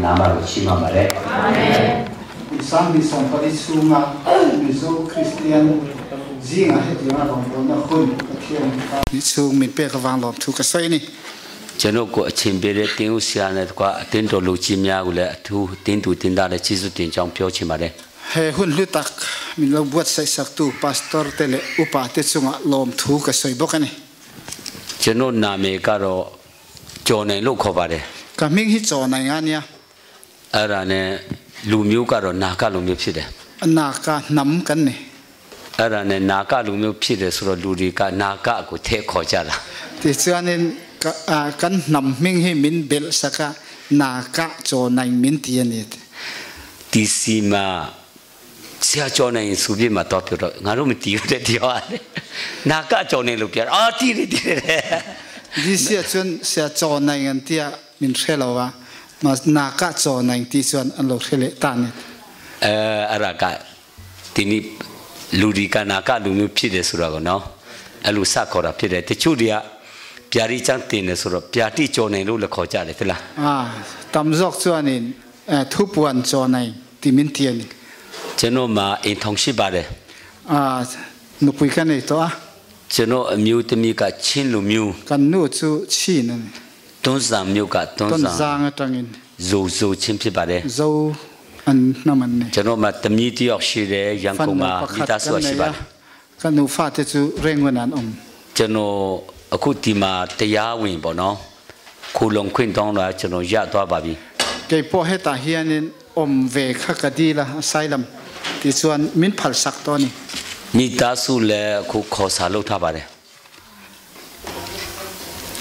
နာမတော်ချီးမွမ်းပါတယ် အာမင် 2024 chhunga Mizo Kristian zinga hetianga rawngbawlna hun Pathian ni chhung min pek avang lawm thu ka sawi a ni. ကျွန်တော်ကိုအချိန်ပေးတဲ့တင်းဦးဆရာနဲ့တကွအတင်းတော်လူကြီးများကိုလည်းအထူးတင်းသူတင်းသားတဲ့ကျေးဇူးတင်ကြောင်းပြောချင်ပါတယ် He hun hlu tak min lo buatsaih saktu Pastor te leh upa te chungah lawm thu ka sawi bawk a ni. ကျွန်တော်နာမည်ကတော့ကျော်နိုင်လို့ခေါ်ပါတယ် Ka hming hi chaw nai nga nia. အဲ့ဒါနဲ့လူမျိုးကတော့နာဂလူမျိုးဖြစ်တယ် နာကနမ်ကန်နေ အဲ့ဒါနဲ့နာဂလူမျိုးဖြစ်တယ်ဆိုတော့လူတွေကနာဂကိုထဲခေါ်ကြတာ တိချာနေကန်နမ်မင်းဟိမင်းဘယ်စကနာကချောနိုင်မင်းတီနေဒီစီမာဆရာကျော်နေဆိုပြမှာတော့ပြောတော့ငါတို့မတီးဘူးတဲ့ပြောရတယ်နာကကျော်နေလို့ပြောအာတီးတယ်တီးတယ် ဒီစီချွန်းဆရာကျော်နိုင်န်တီမင်းခဲလောပါမနာကကျော်နိုင်တီချွန်းအလို့ခဲလေတာနေ အဲအဲ့ဒါကဒီနေ့လူဒီကနာကလူမျိုးဖြစ်တယ်ဆိုတော့နော်အဲ့လိုစခေါ်တာဖြစ်တယ်တချို့တွေကပြာတိချမ်းတင်တယ်ဆိုတော့ပြာတိကျော်နိုင်လို့လည်းခေါ်ကြတယ်သလား အာတမ်ဇော့ချွန်းင်သူပွန်ကျော်နိုင်တီမင်းတီနေ ကျွန်တော်မှာအိမ်ထောင်ရှိပါတယ် အာနုပွေကနေတော့ ကျွန်တော်အမျိုးသမီးကချင်းလူမျိုး ကန်နုချူချီနေ တွန်းစာမျိုးကတွန်း တွန်း စာ ဇာငတငင် ဇိုဇိုချင်းဖြစ်ပါတယ် ဇိုအန်နမန်နေ ကျွန်တော်မှာတမီးတယောက်ရှိတယ်ရန်ကုန်မှာမိသားစုရှိပါတယ် ကန်နုဖာတဲ့ချူရေငွနန်အုံ ကျွန်တော်အခုဒီမှာတရားဝင်ပေါ့နော်ခုလုံခွင့်တောင်းတာကျွန်တော်ရသွားပါပြီ ကေပိုဟေတာဟီယနင်အုံဝေခကဒီလာအဆိုင်လမ်တီချွန်မင်ဖလဆက်တော်နီ မိသားစုလည်းအခုခေါ်စာလုပ်ထားပါတယ်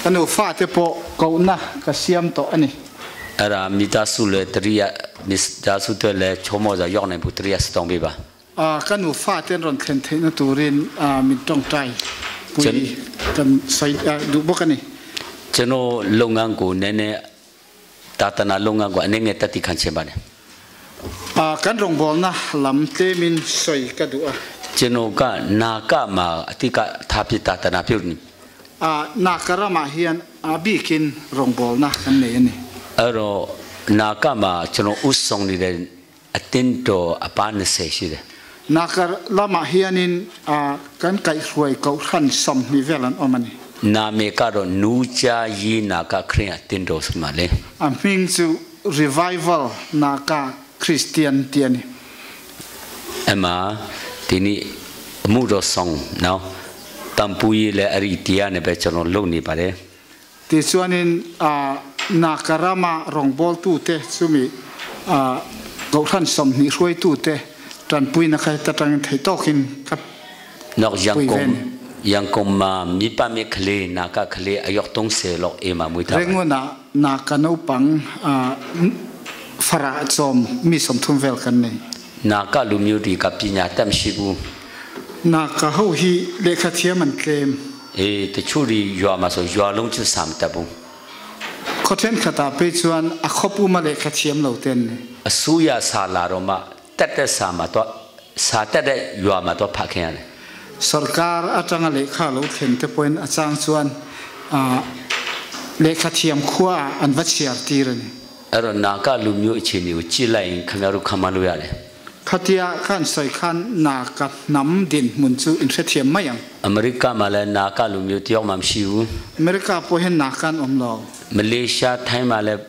ကန်နုဖာတဲ့ပိုကောနာကဆီယမ်တော့အနေ အဲ့ဒါမိသားစုလည်းတရိယာမိသားစုတွေလည်းချုံမောစာရောက်နိုင်ဖို့တရိယာစတောင်းပေးပါ အာကန်နုဖာတဲ့ရွန်ခန်ထေနတူရင်အာမင်တုံတိုင်ပူကန်ဆိုင်ဒူဘကနေ ကျွန်တော်လုပ်ငန်းကိုနည်းနည်းတာတနာလုပ်ငန်းကိုအနေငယ်တက်တိခံချင်ပါတယ် အာကန်ရုံဘောနာလမ်တေမင်ဆွိကဒူအာ ကျွန်တော်ကနာကမှာအတိကထားပြတာတနာပြုတ်နေ အာနာကရမဟီယန်အဘီကင်ရုံဘောနာကန်နေနေ အဲ့တော့နာကမှာကျွန်တော်ဥဆောင်နေတဲ့အတင်းတော်အပန်း20ရှိတယ် နာကလမဟီယနင်အာကန်ကိုင်ရွှေကောခန်ဆမ်နီဗလန်အမနီ နာမေကတော့နူးချာရီနာကခရင်အတင်းတော်ဆိုမှလေ အမင်းစု revival နာကခရစ်စတန်တီနီ အမဒီနေ့အမှုတော်ဆောင်နော်တန်ပူကြီးလည်းအဲ့ဒီတရားနဲ့ပဲကျွန်တော်လုပ်နေပါတယ် တီချွန်င်အာနာကရမရုံဘောတူတဲ့စုမီအာကောခန်ဆမ်နီရွှေတူတဲ့တန်ပွိနခိုင်တတန်ထေတော့ခင်ကပ် နောက်ရန်ကုန်ရန်ကုန်မှာမိပမေကလေးနာကကလေးအယောက်30လောက်အိမ်မှာမွေးထား เรงนานากันเอาปังอ่าฟราจอมมีสมทุมเวลกันนี่ နာကလူမျိုးတွေကပညာတတ်မရှိဘူး นากะเฮาฮีเลขาเทียมันเคลม အေးတချို့ဒီရွာမှာဆိုရွာလုံးချစမ်တဘူး ขอเทนขตาไปชวนอคบอุมาเลขาเทียมเหล่าเต็น အစိုးရစာလာတော့မှတက်တဲ့စာမှာတော့စာတက်တဲ့ရွာမှာတော့ဖတ်ခင်ရတယ် สรการอาจังเลขาเหล่าเทนเตปนอาจารย์ชวนอ่าเลขาเทียมขั้วอันวัชยร์ตีรนี่ အဲ့တော့နာကလူမျိုးအခြေအနေကိုကြည့်လိုက်ရင်ခင်ဗျားတို့ခံမလို့ရတယ် ขัดยาขันใส่ขันนากะน้ำดินมุนจูอินเทียมไม่ยัง အမေရိကမှာလည်းနာကလူမျိုးတယောက်မှမရှိဘူး อเมริกาพอเห็นนากันอมลอ မလေးရှားထိုင်းမှာလည်း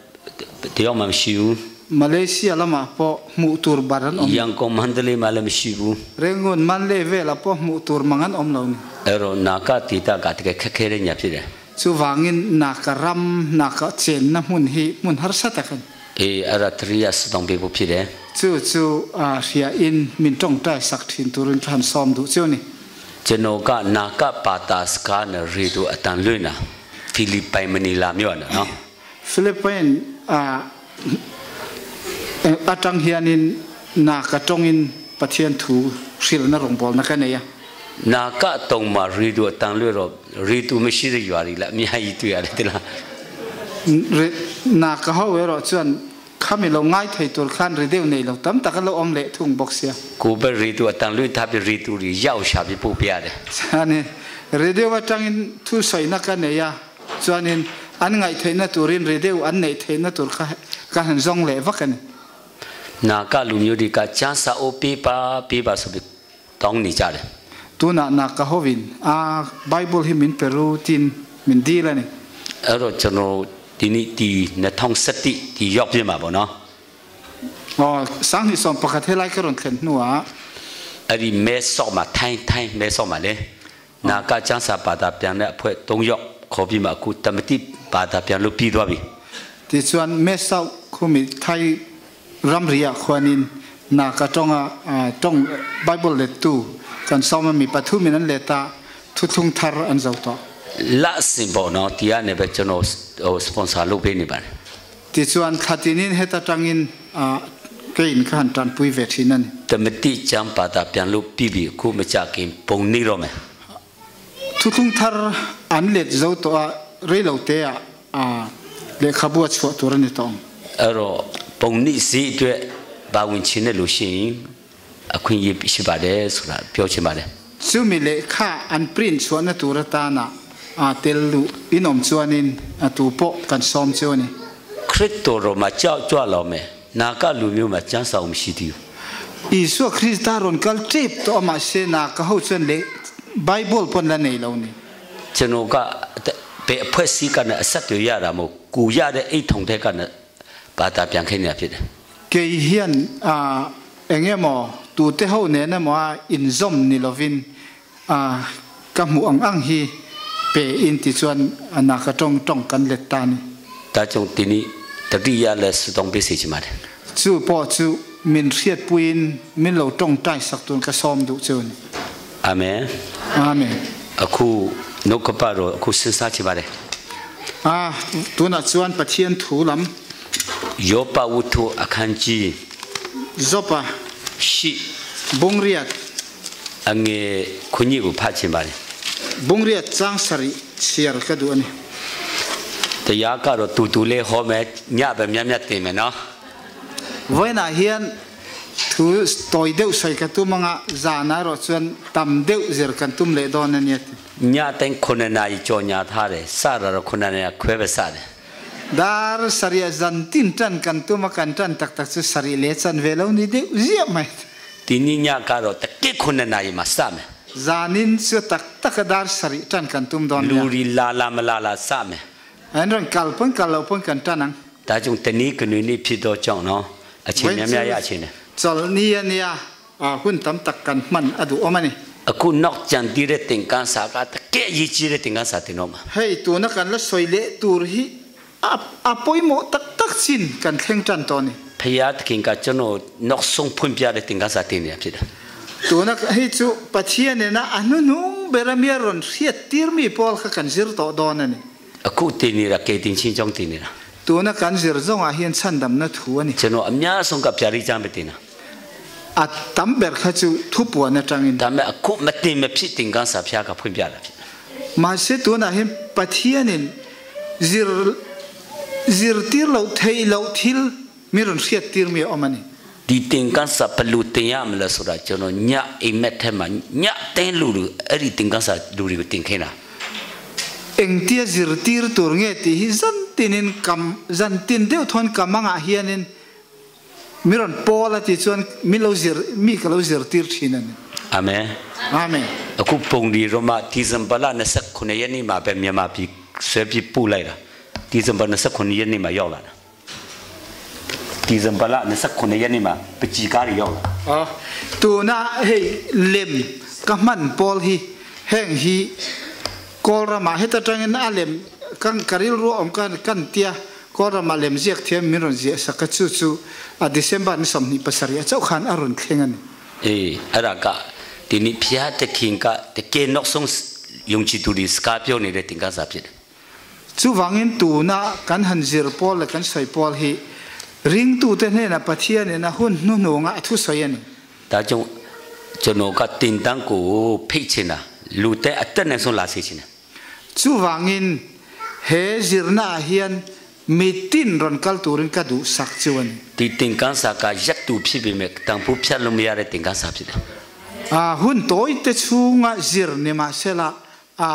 တယောက်မှမရှိဘူး มาเลเซียละมาพอมูตูร์บารันอม ရန်ကုန်မန္တလေးမှာလည်းမရှိဘူး เรงุนมันเลเวละพอมูตูร์มังันอมลอนี่ အဲ့တော့နာကတီတာကတကယ်ခက်ခဲတဲ့ညာဖြစ်တယ် จูวางินนากะรัมนากะเจนนะมุนฮีมุนฮารสัตกัน အေးအဲ့ဒါတရိယာစတောင်းပေးဖို့ဖြစ်တယ် จูจูอาเสียอินมินจงใจสักทินตูรินทันซอมดูเจ้านี่ ကျွန်တော်ကနာကပါတာစကားနဲ့ရေတို့အတန်လွင့်တာဖိလိပိုင်မနီလာမြို့နော် ฟิลิปปินส์อ่าอาจังเฮียนินนากะจงอินปะเทียนถูสิลนรงบอลนะกันเนี่ย နာကတုံမှာရေတို့အတန်လွင့်တော့ရေတူမရှိတဲ့ရွာတွေလည်းအများကြီးတွေ့ရတယ်တလား นากะเฮาเวรอจวนข้ามีเราง่ายไทยตัวขันรีเดียวในเราตั้มตะกันเราอมเละทุ่งบอกเสีย ကိုပဲရေတူအတန်လွင့်ထားပြီးရေတူတွေရောက်ရှာပြီးပို့ပြရတယ် อันนี้รีเดียวว่าจังอินทุใส่นักกันเนี่ยจวนอินอันไงไทยนะตัวรินรีเดียวอันไหนไทยนะตัวข้า Kan han zawng leh vak a ni. နာဂလူမျိုးတွေကကျမ်းစာအုပ်ပေးပါပေးပါဆိုပြီးတောင်းနေကြတယ် Tunah Naga hovin a Bible hi min pe ru tiin min dil a ni. အဲ့တော့ကျွန်တော်ဒီနေ့ဒီ2017ဒီရောက်ပြင်မှာပေါ့နော် Aw, 2021 helai ka rawn thlen hnuah. အဲ့ဒီမဲဆော့မှာထိုင်းထိုင်းမဲဆော့မှာလေနာဂကျမ်းစာဘာသာပြန်တဲ့အဖွဲ့၃ယောက်ခေါ်ပြီးမှအခုတမတိဘာသာပြန်လို့ပြီးသွားပြီ Tichuan Mae Sot khumi Thai ramriah khuanin Naga tawnga tawng Bible lettu kan sawm a mi pathumin an let a thuthlung thar an zo tawh. လစင်ပေါ့နော်ဒီကနေပဲကျွန်တော်ဟိုစပွန်ဆာလုပ်ပေးနေပါတယ် Tichuan thlatinin heta tangin kein kha han tanpui ve thin a ni. တမတိကျမ်းဘာသာပြန်လို့ပြီးပြီအခုမကြခင်ပုံနေတော့မယ် Thuthlung thar an let zo tawh a reilo te ah lehkhabu a chhuah tur a ni tawh ang. အဲ့တော့ပုံနေစီအတွက်ပါဝင်ခြင်းနဲ့လို့ရှိရင်အခွင့်အရေးရှိပါတယ်ဆိုတာပြောချင်ပါတယ် Chumi lehkha an print chhuahna tur atana aa tel luh in awm chuanin a tu pawh kan sawm chu a ni. ခရစ်တော်တော်မှာကြောက်ကြွလာမယ်နာဂလူမျိုးမှာကျမ်းစာမရှိသေးဘူး Isua Krista rawn kal tep tawh a mahse Naga ho chuan leh Bible pawn la nei lo ni. ကျွန်တော်ကဘယ်အဖွဲ့အစည်းကနေအဆက်တွေရတာမဟုတ်ကူရတဲ့အိတ်ထုံတဲ့ကနေဘာသာပြန်ခိုင်းနေတာဖြစ်တယ် Kei hian a eng emaw tute ho nen emaw a inzawm ni lovin a ka hmuh ang ang hi pe in ti chuan a naka tawng tawng kan let ta a ni. ဒါကြောင့်ဒီနေ့တတိယလဲဆုတောင်းပေးစေချင်ပါတယ် Chu pawh chu min hriatpuiin min lo tawngtai sak tun ka sawm duh chu a ni. အာမင် Amen. အခုနှုတ်ကပတ်တော်အခုစဉ်းစားချင်ပါတယ် A tunah chuan Pathian thu lam ယောပဝတ္ထုအခန်းကြီး Jopa ရှိ Bungriat အငယ်ခွန်ကြီးကိုဖတ်ချင်ပါတယ် Bungriat chang sarih chhiar ka duh a ni. တရားကတော့တူတူလေးဟောမယ်ညပဲမြတ်မြတ်တင်မယ်နော် Vawiinah hian thu tawi deuh sawi ka tum anga zana erawh chuan tam deuh zir kan tum leh dawn a nia ti. ညတိုင်း9နာရီကြော်ညာထားတယ်စတာတော့9နာရီခွဲပဲစတယ် Dar sarih zan tin tan kan tum a kan tan tak tak chu sarih leh chan ve lo ni deuh ziah mai. ဒီနေ့ညကတော့တကယ့်9နာရီမှာစမယ် Zanin chu tak tak a dar sarih tan kan tum dawn လူ nia. တွေလာလာမလာလာစမယ် An rawn kal pawn kal loh pawn kan tan ang. ဒါကြောင့်တနည်းကနွေနေ့ဖြစ်တော့ကြောင့်နော်အချိန်များများရချင်တယ် Chawlhni a nia, a hun tam tak kan hman a duh awm a ni. အခုနောက်ကြံတည်တဲ့သင်္ကန်းစာကတကယ်အရေးကြီးတဲ့သင်္ကန်းစာတင်တော့မှာ Hei tuna kan la sawi leh tur hi a a pawimawh tak tak chin kan thleng tan tawh a ni. ဖယားသခင်ကကျွန်တော်နောက်ဆုံးဖွင့်ပြတဲ့သင်္ကန်းစာတင်နေတာဖြစ်တယ် Tuna hei chu Pathian nena a hnuhnung ber a mi a rawn hriat tir mi pawl kha kan zir tawh dawn a ni. အခုတင်နေတာကေတင်ချင်းကြောင့်တင်နေတာ Tuna kan zir zawngah hian chhandamna thu a ni. ကျွန်တော်အများဆုံးကဗျာဒိတ်ကျမ်းပဲတင်တာ A tam ber kha chu thupuan atangin. ဒါပေမဲ့အခုမတင်မဖြစ်သင်္ကန်းစာဖျားကဖွင့်ပြတာဖြစ်တယ် Mahse tunah hian Pathianin zir zirtir loh theih loh thil mi rawn hriat tir mi a awm a ni. ဒီသင်္ကန်းစာဘယ်လိုတင်ရမလဲဆိုတာကျွန်တော်ညအိမ်မက်ထဲမှာညတင်းလူလူအဲ့ဒီသင်္ကန်းစာလူတွေကိုတင်ခိုင်းတာ Engtia zirtir tur nge tih hi zan tinin kam zan tin deuh thawn ka mangah hianin mi rawn pawl a tih chuan mi lo zir mi ka lo zirtir thin a ni. အာမင် Amen. အခုပုံဒီရောမဒီဇင်ဘာလ29ရက်နေ့မှာပဲမြန်မာပြည်ဆွဲပြီးပို့လိုက်တာဒီဇင်ဘာ29ရက်နေ့မှာရောက်လာတာဒီဇင်ဘာလ29ရက်နေ့မှာပကြီးကားတွေရောက်လာ Aw, tuna hei lem ka hman pawl hi heng hi Kawl ramah heta tangin a lem kan ka rilru awm khan kan tia Kawl ramah lem ziak thiam min rawn ziah sak a chu chu a December ni 27 a chauh khan a rawn thleng a ni. အေးအဲ့ဒါကဒီနေ့ဖျားတခင်ကတကယ်နောက်ဆုံးယုံကြည်သူတွေစကားပြောနေတဲ့သင်္ကန်းစာဖြစ်တယ် Chuvangin tuna kan han zir pawl leh kan sawi pawl hi ringtute hnenah Pathianin a hun hnuhnunga a thusawi a ni. ဒါကြောင့်ကျွန်တော်ကတင်တန်းကိုဖိတ်ချင်တာလူတဲ့အတက်နဲ့ဆုံးလာစေချင်တယ် Chuvangin he zirna ah hian mitin rawn kal turin ka duh sak chu a ni. ဒီသင်္ကန်းစာကရက်တူဖြစ်ပေမဲ့တန်ဖိုးဖြတ်လို့မရတဲ့သင်္ကန်းစာဖြစ်တယ် A hun tawi te chhunga zir ni mahsela a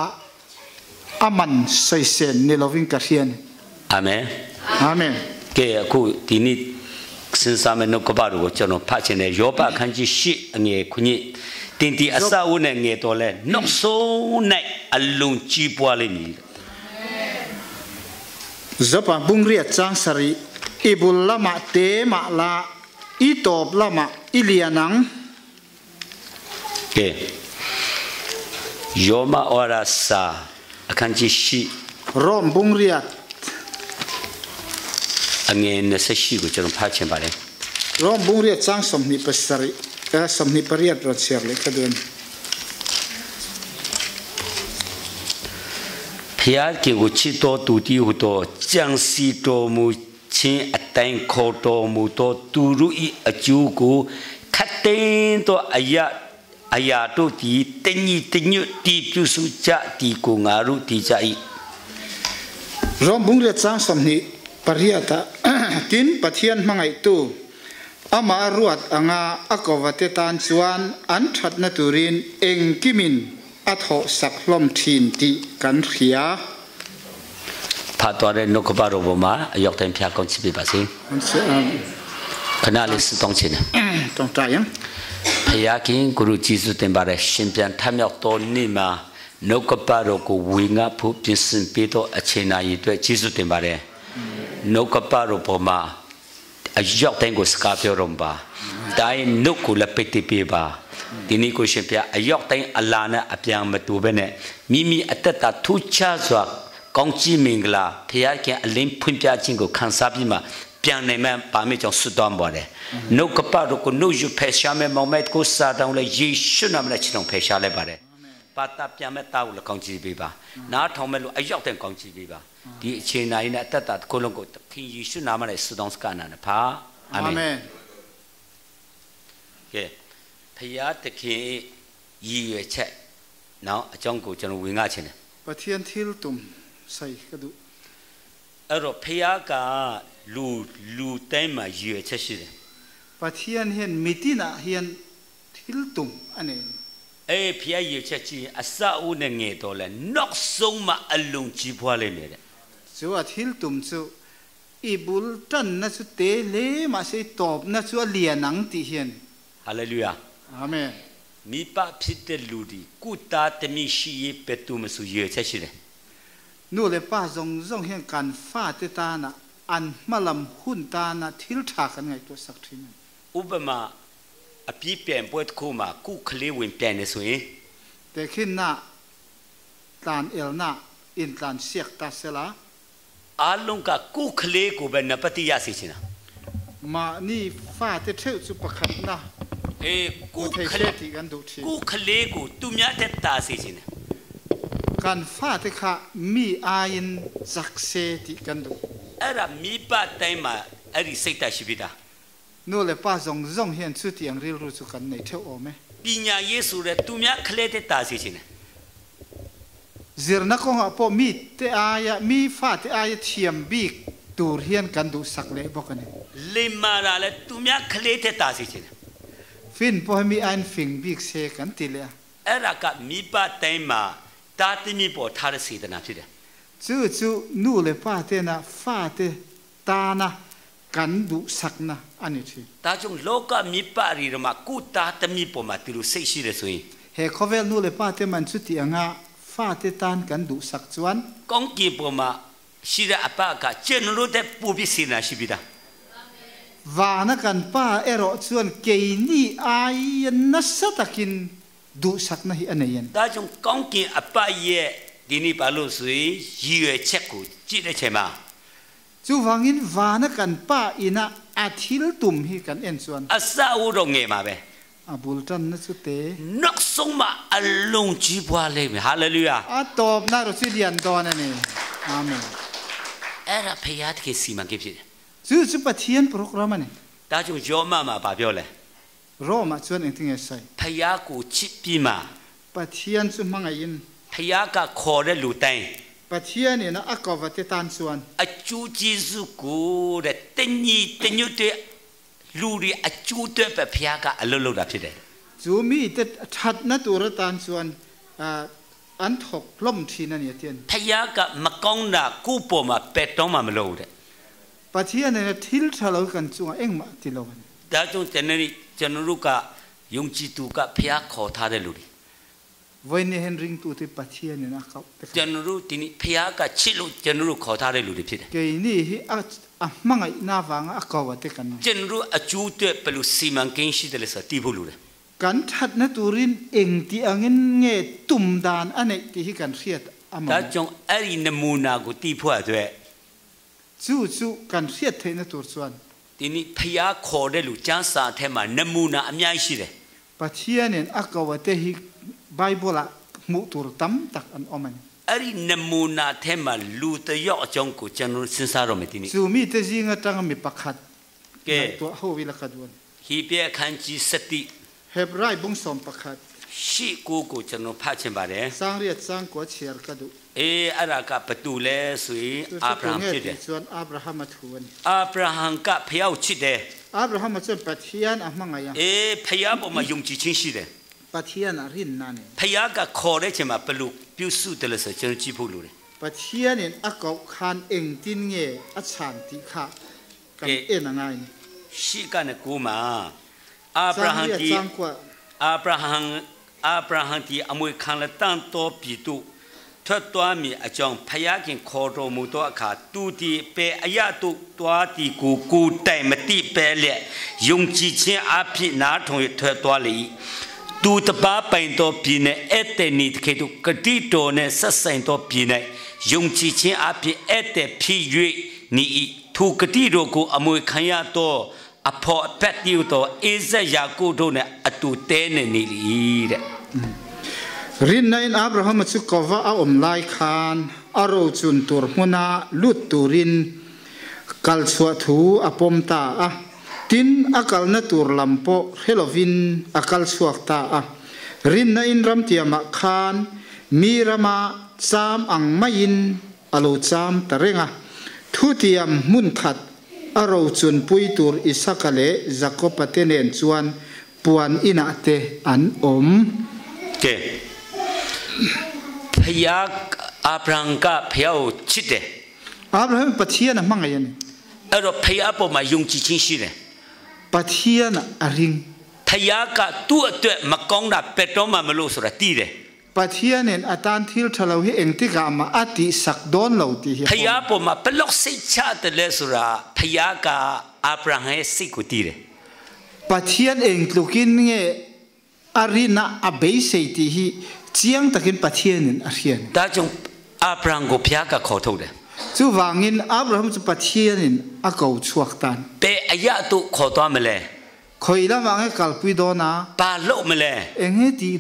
a man sawi sen ni lovin ka hria a ni. အာမင် Amen. ကဲအခုဒီနေ့စဉ်းစားမယ့်နှုတ်ကပတော်ကိုကျွန်တော်ဖတ်ချင်တယ်ယောဘခန်းကြီး၈အငယ်ခုနှစ်တင်တီအစအုပ်နဲ့ငယ်တော်လဲနှုတ်ဆုံး၌အလွန်ကြီးပွားလိမ့်မည် Zopa bungria chang sari ibul lama te ma la itop lama ilianang ကဲယောမဩရစာအခန်းကြီး၈ rom bungria အငယ်28ကိုကျွန်တော်ဖတ်ချင်ပါတယ် rom bungria chang somni pasari somni pariat ro chiar le khadun ဖျားကေကိုချစ်တော်သူတီဟုသောကြံစီတော်မူခြင်းအတိုင်းခေါ်တော်မူသောသူတို့၏အကျိုးကိုခတ်သိမ်းသောအရာအရာတို့သည်တညီတညွတ်တီပြုစုကြတီကိုငါတို့တည်ကြ၏ rom bungria chang somni pariata tin pathian mangai tu ama ruat anga akovate tan chuan an thatna turin engkimin atho saklom thin ti kan khia ဖတ်တော်တဲ့နှုတ်ကပတော်ပေါ်မှာအရောက်တိုင်းဖျားကောင်းချစ်ပြပါစေခဏလေးစတောင်းချင်တယ် tong ta yang ဖျားခင်ဂုရုဂျေစုတင်ပါတယ်ရှင်ပြန်ထမြောက်တော်နေ့မှာနှုတ်ကပတော်ကိုဝေငှဖို့ပြင်ဆင်ပေးတော့အချိန်နာရီအတွက်ဂျေစုတင်ပါတယ်နှုတ်ကပတော်ပေါ်မှာအရောက်တိုင်းကိုစကားပြောတော့ပါတိုင်းနှုတ်ကိုလည်းပိတ်တိပေးပါဒီနေ့ကိုရှင်ပြအရောက်တိုင်းအလာနဲ့အပြန်မတူပဲနဲ့မိမိအသက်တာထူးခြားစွာကောင်းချီးမင်္ဂလာဖျားခင်အလင်းဖွင့်ပြခြင်းကိုခံစားပြီးမှပြန်နိုင်မှပါမေကြောင့်ဆုတောင်းပါတယ်နှုတ်ကပတော်ကိုနှုတ်ယူဖယ်ရှားမဲ့မောင်မဲ့ကိုစာတောင်းလဲယေရှုနာမနဲ့ချီတော်ဖယ်ရှားလိုက်ပါတယ်ပါတာပြန်မဲ့တာကိုလည်းကောင်းချီးပေးပါနားထောင်မဲ့လို့အရောက်တဲ့ကောင်းချီးပေးပါဒီအချိန်တိုင်းနဲ့အသက်တာတစ်ခုလုံးကိုခင်ယေရှုနာမနဲ့ဆုတောင်းစကားနာနဲ့ဖာအာမင်ကဲဖျားတခင်ရည်ရွယ်ချက်နောက်အကြောင်းကိုကျွန်တော်ဝင်ငှချင်တယ် pathian thil tum sai ka du အဲ့တော့ဖျားကလူလူတိုင်းမှာရည်ရွယ်ချက်ရှိတယ် pathian hian mitina hian thil tum ane အေးဖျားရည်ချက်ကြည့်အစအဦးနဲ့ငယ်တော်လဲနောက်ဆုံးမှအလုံးကြီးပွားလိမ့်မယ်တဲ့ chu a thil tum chu ibul tan na chu te le ma se top na chu a lianang ti hian ဟာလေလုယာ amen မိဘဖြစ်တဲ့လူဒီကုတာတမိရှိရေးပဲတူမဆူရည်ချက်ရှိတယ် nu le pa zong zong hian kan fa te ta na an malam hun ta na thil tha kan ngai to sak thin ဥပမာအပြည့်ပြန်ပွဲတစ်ခုမှာကုခလေးဝင်ပြန်နေဆိုရင် te khin na tan el na in tlan siak ta sela အားလုံးကကုခလေးကိုပဲနပတိရစေချင်တာ ma ni fa te theu chu pakhat na အေး ku ကု thei ခ se လေး ti kan du thi ကုခလေးကိုသူများတက်တာစေချင်တယ် kan fa te kha mi ain zak se ti kan du အဲ့ဒါမိဘတိုင်းမှာအဲ့ဒီစိတ်ဓာတ်ရှိပြီသား nu le pa zong zong hian chu tiang ril ru chu kan nei theu ome ပညာရေးဆိုတဲ့သူများခလေးတက်တာစေချင်တယ် zirna ko nga po mi te aya mi fa te aya thiam bik tur hian kan du sak le bok ani လိမ္မာတာလဲသူများခလေးတက်တာစေချင်တယ် fin po mi an fing bik se kan ti le အဲ့ဒါကမိဘတိုင်းမှာတာတိမိပေါ်ထားတဲ့စေတနာဖြစ်တယ် chu chu nu le pa te na fa te ta na kan du sak na ani thi ဒါကြောင့်လောကမိဘတွေတော့မှာကုတာတမိပေါ်မှာဒီလိုစိတ်ရှိတယ်ဆိုရင် he khovel nu le pa te man chu ti anga fa te tan kan du sak chuan ကောင်းကင်ပေါ်မှာရှိတဲ့အပကကျွန်တော်တို့တဲ့ပူပြီးစေတနာရှိပြီသား wa na kan pa ero chuan ke ni ai na sa takin du sak na hi anei an ဒါကြောင့်ကောင်းကင်အပရဲ့ဒီနေ့ပါလို့ဆိုရင်ရည်ရွယ်ချက်ကိုကြည့်တဲ့ချိန်မှာ chu wangin wa na kan pa ina a thil tum hi kan en chuan အစအဦးတော့ငယ်မှာပဲ a bul tan na chu te နောက်ဆုံးမှာအလုံးကြီးပွားလိမ့်မယ်ဟာလေလုယာ a top na ro chu lian don ani amen အဲ့ဒါဖခင်တကယ်စီမံကိန်းဖြစ်တယ် chu chu pathian program ani ဒါကြောင့်ယောမမှာဗာပြောလဲ roma chuan eng tinge sai ဖခင်ကိုချစ်ပြီးမှ pathian chu manga in ဖခင်ကခေါ်တဲ့လူတိုင်း pathian ina akova te tan chuan အကျိုးကျေးဇူးကိုတဲ့တညီတညွတ်တဲ့လူတွေအကျိုးအတွက်ပဲဖခင်ကအလုပ်လုပ်တာဖြစ်တယ် chu mi te that na tur tan chuan an thok plom thin ani tian ဖခင်ကမကောင်းတာကိုယ့်ပေါ်မှာပဲ့တောင်းမှမလုပ်ဘူးတဲ့ Pathianin a thil tha lo kan chungah engmah ti lo a ni. ဒါကြောင့်ကျွန်တော်ကျွန်တော်တို့ကယုံကြည်သူကဖျားခေါ်ထားတဲ့လူတွေ Vawiin hian ringtute Pathianin a kauh te kha. ကျွန်တော်တို့ဒီနေ့ဖျားကချစ်လို့ကျွန်တော်တို့ခေါ်ထားတဲ့လူတွေဖြစ်တယ် Keini hi a a hmangaihna vanga a kau a te kan ni. ကျွန်တော်တို့အကျိုးအတွက်ဘယ်လိုစီမံကိန်းရှိတယ်လဲဆိုတာသိဖို့လိုတယ် Kan thatna turin eng tih angin nge tum dan a neih tih hi kan hriat a ဒါ mamawh. ကြောင့်အဲ့ဒီနမူနာကိုသိဖို့အတွက် Chu chu kan hriat theihna tur chuan. ဒီနေ့ဖျားခေါ်တဲ့လူကျမ်းစာအထက်မှာနမူနာအများကြီးရှိတယ် Pathianin a kau a te hi Bible ah hmuh tur tam tak an awm a ni. အဲ့ဒီနမူနာထဲမှာလူတစ်ယောက်အကြောင်းကိုကျွန်တော်စဉ်းစားတော့မယ်ဒီနေ့ Chu mite zinga tanga mi pakhat ကဲ ngaihtuah ho ila ka duan. ဟေပြအခန်းကြီး7 Hebrai bung sawm pakhat ရှိကိုကိုကျွန်တော်ဖတ်ချင်ပါတယ် Sangriat sangkua chhiar ka duh. အေးအဲ့ဒါကဘသူလဲဆိုရင် Chu အာ chu ဗြဟံ tu nge ဖြစ်တယ် tih chuan Abraham a thu a ni. အာဗြဟံကဖျောက်ချစ်တယ် Abraham a chuan Pathian a hmangaih a. အေးဖျားပေါ်မှာယုံကြည်ခြင်းရှိတယ် Pathian a rinna nen. ဖျားကခေါ်တဲ့ချိန်မှာဘလူပြုစုတယ်လို့ဆိုကျွန်တော်ကြည့်ဖို့လိုတယ် Pathianin a koh khan engtin nge a chhan tih kha kan en a ngai ni. ရှိကနဲ့ကိုမှာအာဗြဟံ Sangriat ဒီ sangkua အာဗြဟံအာဗြဟံဒီအမွေခံလက်တန်တော်ပြည်သူထွက်သွားမည်အကြောင်းဖျားခင်ခေါ်တော်မူသောအခါသူဒီပေအယတုတွားဒီကိုကိုတိုင်မတိပဲလက်ယုံကြည်ခြင်းအဖြစ်နားထုံ၍ထွက်သွားလေ၏သူတပါပိုင်တော်ပြည်၌ဧည့်သည်နေတခေတုဂတိတော်နှင့်ဆက်ဆိုင်တော်ပြည်၌ယုံကြည်ခြင်းအဖြစ်ဧည့်သည်ဖြစ်၍နေ၏ထိုဂတိတော်ကိုအမွေခံရသောအဖော်အဖက်တည်းသောအိဇက်ယာကုပ်တို့နှင့်အတူတဲနေနေ၏တဲ့ Rinna in Abraham chu kova a awm lai khan a ro chun tur hmuna lut turin kal chhuah thu a pawm ta a. Tin, a kalna tur lam pawh hre lovin a kal chhuak ta a. Rinna in ramtiamah khan mi rama cham ang maiin a lo cham ta reng a. Thutiam hmun khat a rochun pui tur Isaka leh Jakob-a te nen chuan puan inah te an awm. ကဲဖယားအာဗြဟံကဖယားကိုချစ်တယ် Abraham Pathian a hmangaih a ni. အဲ့တော့ဖယားပေါ်မှာယုံကြည်ခြင်းရှိတယ် Pathian a ring. ဖယားကသူ့အတွက်မကောင်းတာပက်တော့မှမလို့ဆိုတာသိတယ် Pathianin a tan thil tha lo hi engtikah mah a tihsak dawn lo tih hi a ဖ pawm. ယားပေါ်မှာဘလောက်စိတ်ချတယ်လဲဆိုတာဖယားကအာဗြဟံရဲ့စိတ်ကိုသိတယ် Pathian eng tlukin nge a rina a beisei tih hi chiang takin Pathianin a hria a ni. ဒါကြောင့်အာဗြဟံကိုဖယားကခေါ်ထုတ်တယ် Chuvangin Abraham chu Pathianin a ko chhuak tan. ဘယ်အရာတို့ခေါ်သွားမလဲ Khawi lamah nge kalpui dawn a? ဘာလုပ်မလဲ Eng nge tih